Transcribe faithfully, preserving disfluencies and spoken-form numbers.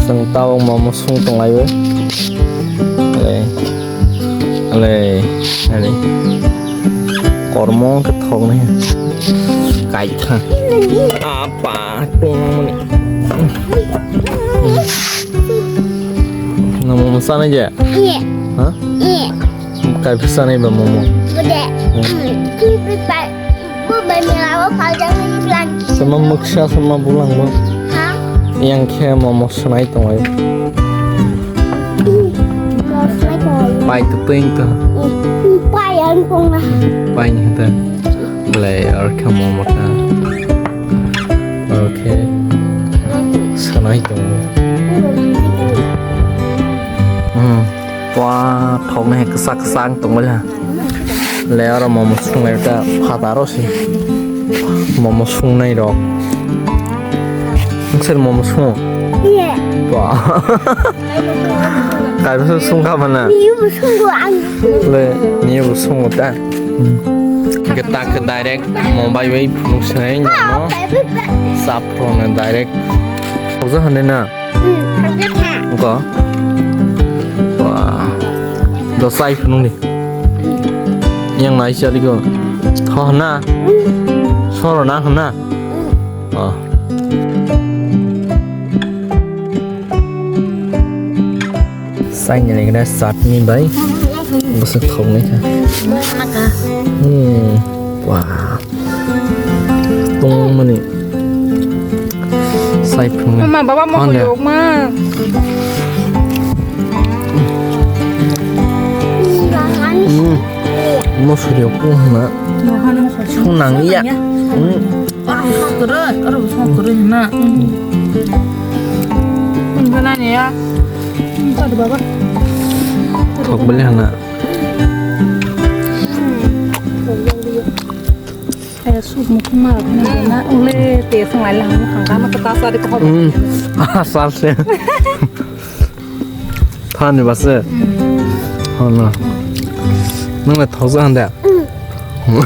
Chwng tabuk momo sung tonglaio. Ale, ale, ale. Kormo wngkha thoknai. Kaitha. Apa, tongmani. Nang momo chanai je? Iya. Ha? Iya. Kaisa nai ba momo. Bude. Hmm. Hmm. Ki bai, bu bai mela o kal jang ni plan. Sama muksa sama bulang bo. Ha? Yang khe momo sanai tongo. Momo sanai tongo. Pai tu ping tu. Hmm. Pai ang kong na. Pai ni ta. Lai ar khe momo ta. Okay. Sanai tongo. Hmm. Pua, thoknai hai kwchak kwchak tongmani ha. Le oro momo sungnai ta phataro se. Momo sungnai rok. Nokser momo sungo? Iye. Pua. Kaisa sungkha mana? Niyo bo sungo ang. Le, niyo bo sungo ta? Hmm. Kita ke direct mumbai bai phunuk sinai no. Sapro na direct. Oja hande na. Engko. Wah. Dosai phunung di. Yang nai chali ko. Tho na. Soro na na. Oh. Saini legra chutney bai. Bwswk thoknai kha. Hmm. Wah. Tongmani. Sai phunga. Mama, baba, mo yok ma. Hmm. Mo suri yok ma. Song nang ya. Hmm. Oro song kuru, oro song kuru na. Mana ni ya? Baba. Thok beli hana. Eh, suk mukuma na ule te sung lai lang hangka ma ta sa de ko. Hmm. Ah, sal se. Thani base. Hmm. Oh no. Nang le thoja hande. Hmm.